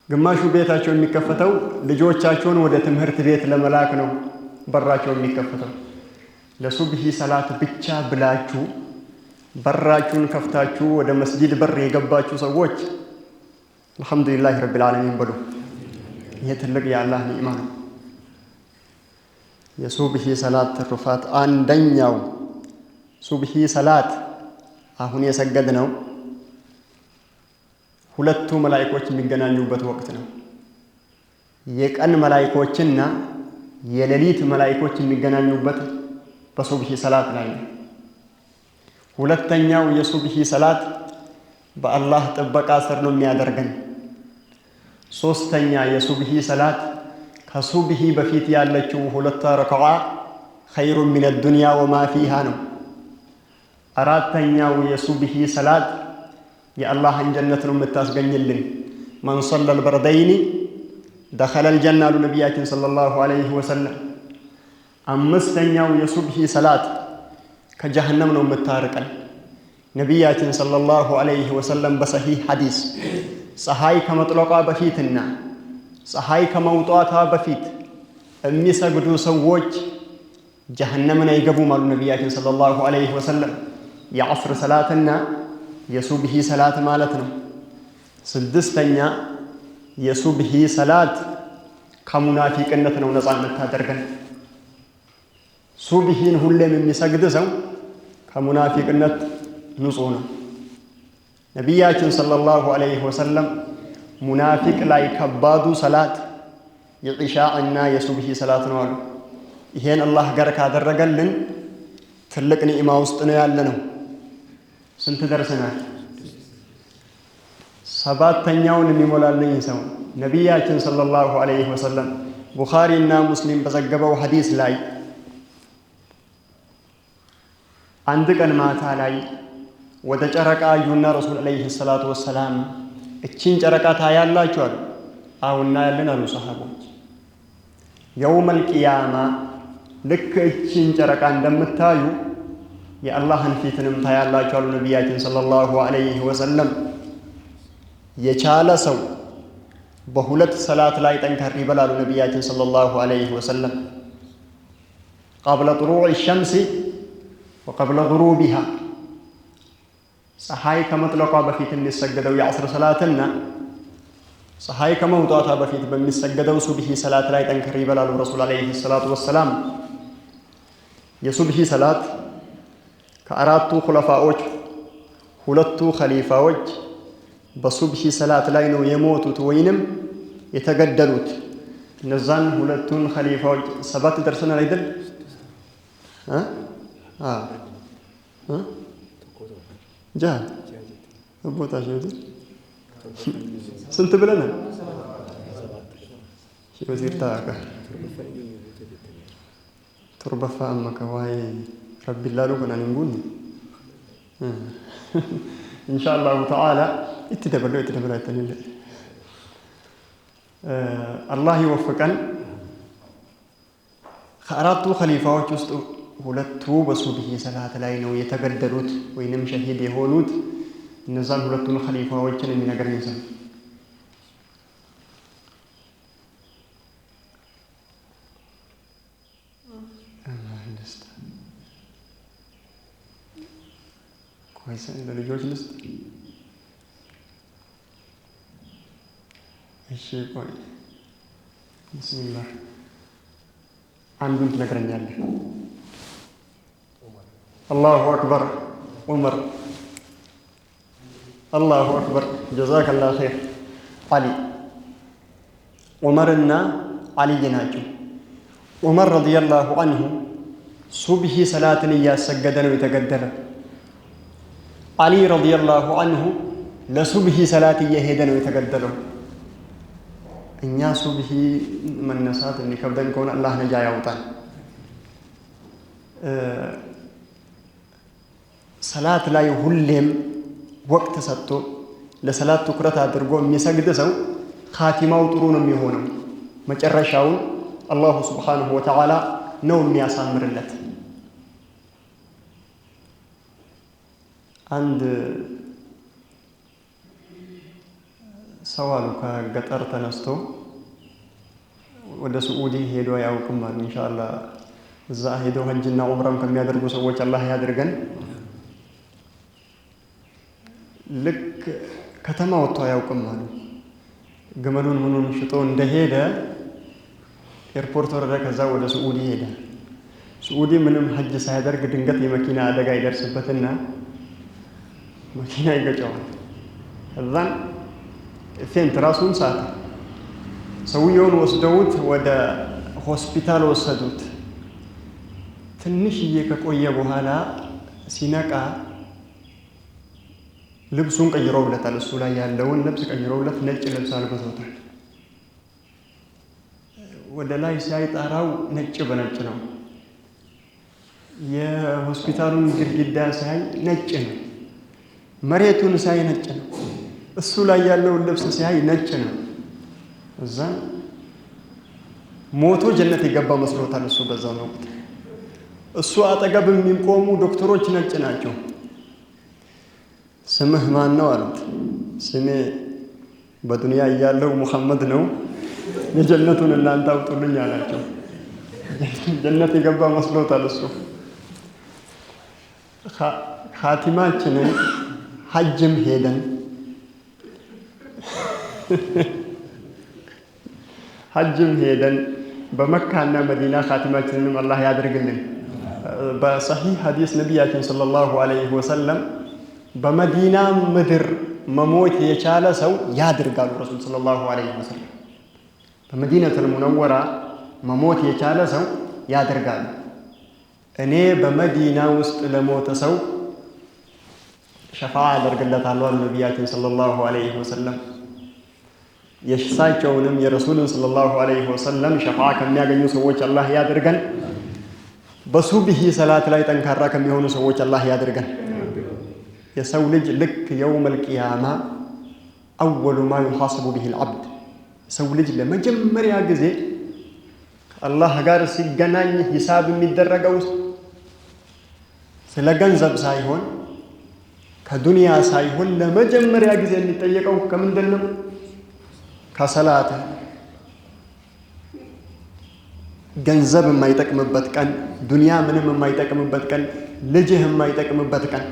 ግማሹ ቤታቸው የሚከፈተው ልጆቻቸውን ወደ ትምህርት ቤት ለመላክ ነው በራቸው የሚከፈተው። ለሱብሂ ሰላት ብቻ ብላችሁ በራችሁን ከፍታችሁ ወደ መስጂድ በር የገባችሁ ሰዎች አልሐምዱሊላህ ረቢል ዓለሚን በሉ። ይህ ትልቅ የአላህ ኒዕማ ነው። የሱብሂ ሰላት ትሩፋት አንደኛው ሱብሂ ሰላት አሁን የሰገድነው ሁለቱ መላኢኮች የሚገናኙበት ወቅት ነው። የቀን መላኢኮችና የሌሊት መላኢኮች የሚገናኙበት በሱብሂ ሰላት ላይ ነው። ሁለተኛው የሱብሂ ሰላት በአላህ ጥበቃ ስር ነው የሚያደርገን። ሶስተኛ የሱብሂ ሰላት ከሱብሂ በፊት ያለችው ሁለቷ ረክዓ ኸይሩ ሚነ ዱንያ ወማ ፊሃ ነው። አራተኛው የሱብሂ ሰላት የአላህን ጀነት ነው የምታስገኝልን። መን ሰለል በርደይኒ ደኸለል ጀና አሉ ነቢያችን ሰለላሁ ዐለይሂ ወሰለም። አምስተኛው የሱብሂ ሰላት ከጀሀነም ነው የምታርቀን። ነቢያችን ሰለላሁ ዐለይሂ ወሰለም በሰሂህ ሐዲስ ፀሐይ ከመጥለቋ በፊትና ፀሐይ ከመውጣቷ በፊት የሚሰግዱ ሰዎች ጀሀነምን አይገቡም አሉ ነቢያችን ሰለላሁ ዐለይሂ ወሰለም። የዐስር ሰላትና የሱብሂ ሰላት ማለት ነው። ስድስተኛ የሱብሂ ሰላት ከሙናፊቅነት ነው ነፃ የምታደርገን። ሱብሂን ሁሌም የሚሰግድ ሰው ከሙናፊቅነት ንጹህ ነው። ነቢያችን ሰለላሁ ዐለይሂ ወሰለም ሙናፊቅ ላይ ከባዱ ሰላት የዒሻ እና የሱብሂ ሰላት ነው አሉ። ይሄን አላህ ጋር ካደረገልን ትልቅ ኒዕማ ውስጥ ነው ያለ ነው። ስንት ደርሰናል? ሰባተኛውን የሚሞላልኝ ሰው ነቢያችን ሰለላሁ ዐለይሂ ወሰለም ቡኻሪ እና ሙስሊም በዘገበው ሐዲስ ላይ አንድ ቀን ማታ ላይ ወደ ጨረቃ አዩና ረሱል ዐለይሂ ሰላቱ ወሰላም እቺን ጨረቃ ታያላችሁ አሉ። አዎ እናያለን አሉ ሰሃቦች። የውመል ቂያማ ልክ እቺን ጨረቃ እንደምታዩ የአላህን ፊትንም ታያላችሁ አሉ ነቢያችን ሰለላሁ ዐለይሂ ወሰለም። የቻለ ሰው በሁለት ሰላት ላይ ጠንከር ይበል አሉ ነቢያችን ሰለላሁ ዐለይሂ ወሰለም። ቀብለ ጥሉዕ ሸምሲ ወቀብለ ጉሩቢሃ፣ ፀሐይ ከመጥለቋ በፊት የሚሰገደው የዐስር ሰላትና ፀሐይ ከመውጣቷ በፊት በሚሰገደው ሱብሂ ሰላት ላይ ጠንከር ይበላሉ ረሱል ዐለይሂ ሰላቱ ወሰላም። የሱብሂ ሰላት ከአራቱ ኹለፋዎች ሁለቱ ኸሊፋዎች በሱብሂ ሰላት ላይ ነው የሞቱት ወይንም የተገደሉት። እነዛን ሁለቱን ኸሊፋዎች ሰባት ደርሰናል አይደል? ጃ ቦታሽ ስንት ብለናል? ወዚር ታካ ቶርበፋ አመከ ዋይ ረቢ ላሉ ከናን ንጉን ኢንሻአላሁ ተዓላ itti dabaloo itti አላህ ይወፍቀን። ከአራቱ ኸሊፋዎች ውስጥ ሁለቱ በሱብሂ ሰላት ላይ ነው የተገደሉት ወይንም ሸሂድ የሆኑት። እነዛን ሁለቱን ኸሊፋዎችን የሚነግረኝ ሰው ለልጆች ልስጥ። እሺ ቆይ ቢስሚላህ አንዱን ትነግረኛለህ። አላሁ አክበር ዑመር፣ አላሁ አክበር ጀዛከላሁ ኸይር አሊ። ዑመርና አልይ ናቸው። ዑመር ረዲየላሁ አንሁ ሱብሂ ሰላትን እያሰገደ ነው የተገደለ። አሊ ረዲየላሁ አንሁ ለሱብሂ ሰላት እየሄደ ነው የተገደለው። እኛ ሱብሂ መነሳት የሚከብደን ከሆነ አላህ ነጃ ያውጣል። ሰላት ላይ ሁሌም ወቅት ሰጥቶ ለሰላት ትኩረት አድርጎ የሚሰግድ ሰው ኻቲማው ጥሩ ነው የሚሆነው። መጨረሻውን አላሁ ስብሓነሁ ወተዓላ ነው የሚያሳምርለት። አንድ ሰው አሉ ከገጠር ተነስቶ ወደ ስዑዲ ሄዶ አያውቅም አሉ። ኢንሻአላህ እዛ ሄዶ ሀጅና ዑምራም ከሚያደርጉ ሰዎች አላህ ያድርገን። ልክ ከተማ ወጥቶ አያውቅም አሉ። ግመሉን ምኑን ሽጦ እንደሄደ ኤርፖርት ወረደ። ከዛ ወደ ስዑዲ ሄደ። ስዑዲ ምንም ሀጅ ሳያደርግ ድንገት የመኪና አደጋ ይደርስበትና መኪና ይገጨዋል። ከዛን faint ራሱን ሳተ። ሰውየውን ወስደውት ወደ ሆስፒታል ወሰዱት። ትንሽዬ ከቆየ በኋላ ሲነቃ ልብሱን ቀይረውለታል። እሱ ላይ ያለውን ልብስ ቀይረውለት ነጭ ልብስ አልብሰውታል። ወደ ላይ ሲያይ ጣራው ነጭ በነጭ ነው። የሆስፒታሉን ግድግዳ ሲያይ ነጭ ነው። መሬቱን ሲያይ ነጭ ነው። እሱ ላይ ያለውን ልብስ ሲያይ ነጭ ነው። እዛም ሞቶ ጀነት የገባ መስሎታል። እሱ በዛ ወቅት እሱ አጠገብ የሚቆሙ ዶክተሮች ነጭ ናቸው። ስምህ ማን ነው አሉት። ስሜ በዱንያ እያለው ሙሐመድ ነው፣ የጀነቱን እናንተ አውጡልኝ አላቸው። ጀነት የገባ መስሎታል እሱ። ኻቲማችንን ሀጅም ሄደን ሀጅም ሄደን በመካና መዲና ኻቲማችንንም አላህ ያድርግልን። በሰሒህ ሐዲስ ነቢያችን ሰለላሁ ዐለይሂ ወሰለም በመዲና ምድር መሞት የቻለ ሰው ያድርጋሉ። ረሱል ሰለላሁ ዐለይሂ ወሰለም በመዲነቱል ሙነወራ መሞት የቻለ ሰው ያድርጋሉ። እኔ በመዲና ውስጥ ለሞተ ሰው ሸፋዓ አደርግለታለሁ አሉ ነቢያችን ሰለላሁ ዐለይሂ ወሰለም። የእሳቸውንም የረሱልን ሰለላሁ ዐለይሂ ወሰለም ሸፋዓ ከሚያገኙ ሰዎች አላህ ያድርገን። በሱብሂ ሰላት ላይ ጠንካራ ከሚሆኑ ሰዎች አላህ ያድርገን። የሰው ልጅ ልክ የውመል ቂያማ አወሉ ማ ዩሐሰቡ ቢሂል ዐብድ፣ የሰው ልጅ ለመጀመሪያ ጊዜ ከአላህ ጋር ሲገናኝ ሂሳብ የሚደረገው ስለ ገንዘብ ሳይሆን ከዱንያ ሳይሆን ለመጀመሪያ ጊዜ የሚጠየቀው ከምንድን ነው? ከሰላት። ገንዘብ የማይጠቅምበት ቀን፣ ዱንያ ምንም የማይጠቅምበት ቀን፣ ልጅህ የማይጠቅምበት ቀን፣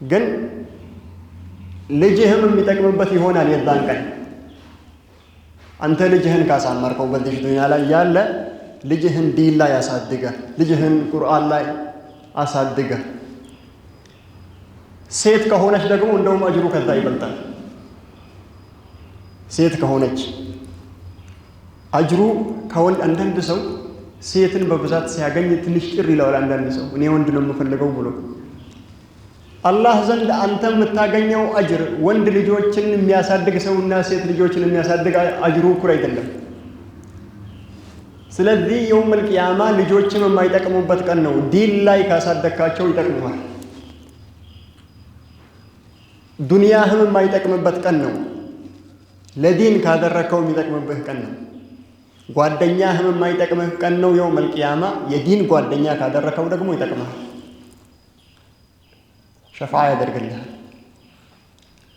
ግን ልጅህም የሚጠቅምበት ይሆናል የዛን ቀን። አንተ ልጅህን ካሳመርከው በዚህ ዱንያ ላይ ያለ ልጅህን ዲን ላይ አሳድገ፣ ልጅህን ቁርአን ላይ አሳድገ፣ ሴት ከሆነች ደግሞ እንደውም አጅሩ ከዛ ይበልጣል። ሴት ከሆነች አጅሩ ከወንድ። አንዳንድ ሰው ሴትን በብዛት ሲያገኝ ትንሽ ቅር ይለዋል። አንዳንድ ሰው እኔ ወንድ ነው የምፈልገው ብሎ። አላህ ዘንድ አንተ የምታገኘው አጅር ወንድ ልጆችን የሚያሳድግ ሰውና ሴት ልጆችን የሚያሳድግ አጅሩ እኩል አይደለም። ስለዚህ የውመል ቂያማ ልጆችም የማይጠቅሙበት ቀን ነው። ዲን ላይ ካሳደግካቸው ይጠቅሙሃል። ዱንያህም የማይጠቅምበት ቀን ነው። ለዲን ካደረግከው የሚጠቅምብህ ቀን ነው። ጓደኛህም የማይጠቅምህ ቀን ነው። የውመል ቂያማ የዲን ጓደኛ ካደረከው ደግሞ ይጠቅምሃል፣ ሸፋዓ ያደርግልሃል።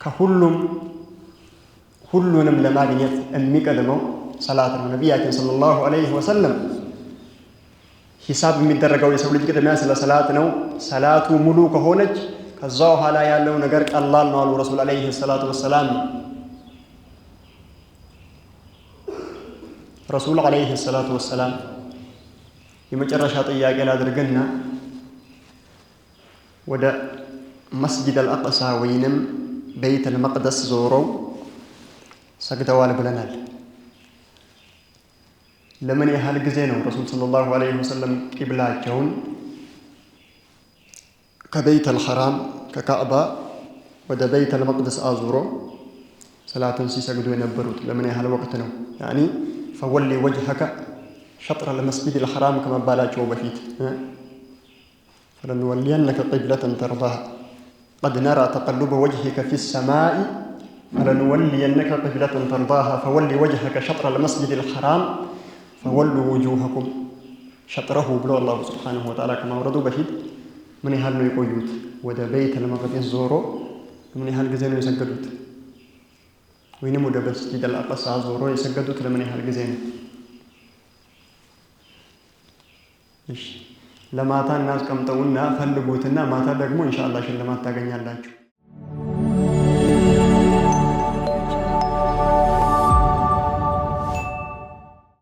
ከሁሉም ሁሉንም ለማግኘት የሚቀድመው ሰላት ነው። ነቢያችን ሰለላሁ ዐለይሂ ወሰለም ሂሳብ የሚደረገው የሰው ልጅ ቅድሚያ ስለ ሰላት ነው። ሰላቱ ሙሉ ከሆነች ከዛ በኋላ ያለው ነገር ቀላል ነው አሉ ረሱል ዐለይሂ ሰላቱ ወሰላም። ረሱል ዐለይሂ ሰላቱ ወሰላም የመጨረሻ ጥያቄ ላድርግና ወደ መስጂድ አልአቅሳ ወይንም ቤተል መቅደስ ዞረው ሰግደዋል ብለናል። ለምን ያህል ጊዜ ነው ረሱል ሰለላሁ ዐለይሂ ወሰለም ቂብላቸውን ከበይተል ሐራም ከካዕባ ወደ ቤተል መቅደስ አዙሮ ሰላትን ሲሰግዱ የነበሩት? ለምን ያህል ወቅት ነው? ያኒ ፈወሊ ወጅሀከ ሸጥረ ለመስጂድ ልሐራም ከመባላቸው በፊት ፈለንወሊየነከ ቂብለተን ተርዳሃ ቀድ ነራ ተቀሉበ ወጅሂከ ፊ ሰማኢ ፈለንወሊየነከ ቂብለተን ተርዳሃ ፈወሊ ወጅሀከ ሸጥረ ለመስጂድ ልሐራም ፈወሉ ውጁሀኩም ሸጥረሁ ብሎ አላሁ ስብሓነሁ ወተዓላ ከማውረዱ በፊት ምን ያህል ነው የቆዩት? ወደ ቤተል መቅደስ ዞሮ ምን ያህል ጊዜ ነው የሰገዱት? ወይንም ወደ መስጂድ አልአቅሳ ዞሮ የሰገዱት ለምን ያህል ጊዜ ነው? እሺ፣ ለማታ እናስቀምጠውና ፈልጉትና ማታ ደግሞ ኢንሻአላህ ሽልማት ታገኛላችሁ።